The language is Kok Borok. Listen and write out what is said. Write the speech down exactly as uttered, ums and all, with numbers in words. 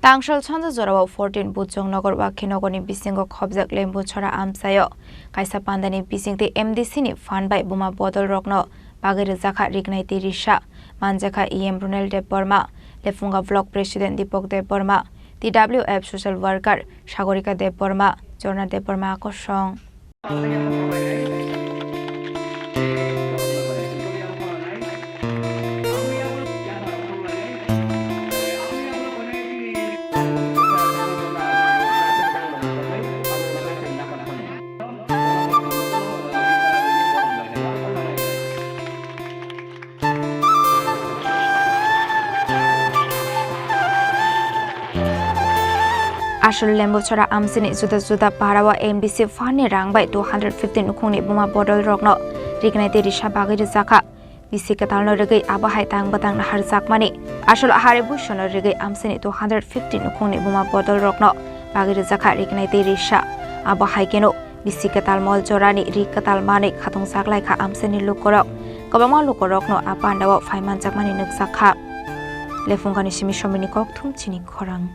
Tangsal sonja jorao fourteen Bujong Nogor Wakhi Nogorni bisingo khobjak Lembu Chora amchaio kaisa pandani bisingtwi M D C ni phan bai buma bodol rokno bagwi rwjakha riknai tei risa. Manjakha E M Runel Debbarma, Lephunga Block President Deepak Debbarma, T W F social worker Sagorika Debbarma, Jorna Debbarma kosong. Asol Lembuchora amchini juda juda parao M D C phanni rang bai two hundred fifty nukhungni buma bodol rokno riknai tei risa bagwi rwjakha. Bisi kwtalno rwgwi abo hai tang bwtang naharjakmani. Asol ahari buisono rwgwi amchini two hundred fifty nukhungni buma bodol rokno bagwi rwjakha riknai tei risa. Abo hai kheno bisi kwtal mol jorani ri kwtal manwi khatungjak lai kha amchaini lukurok. Kwbangma lukurokno a pandao phai manjakmani nukjak kha. Lephungani simi somini kokthum chini khorang.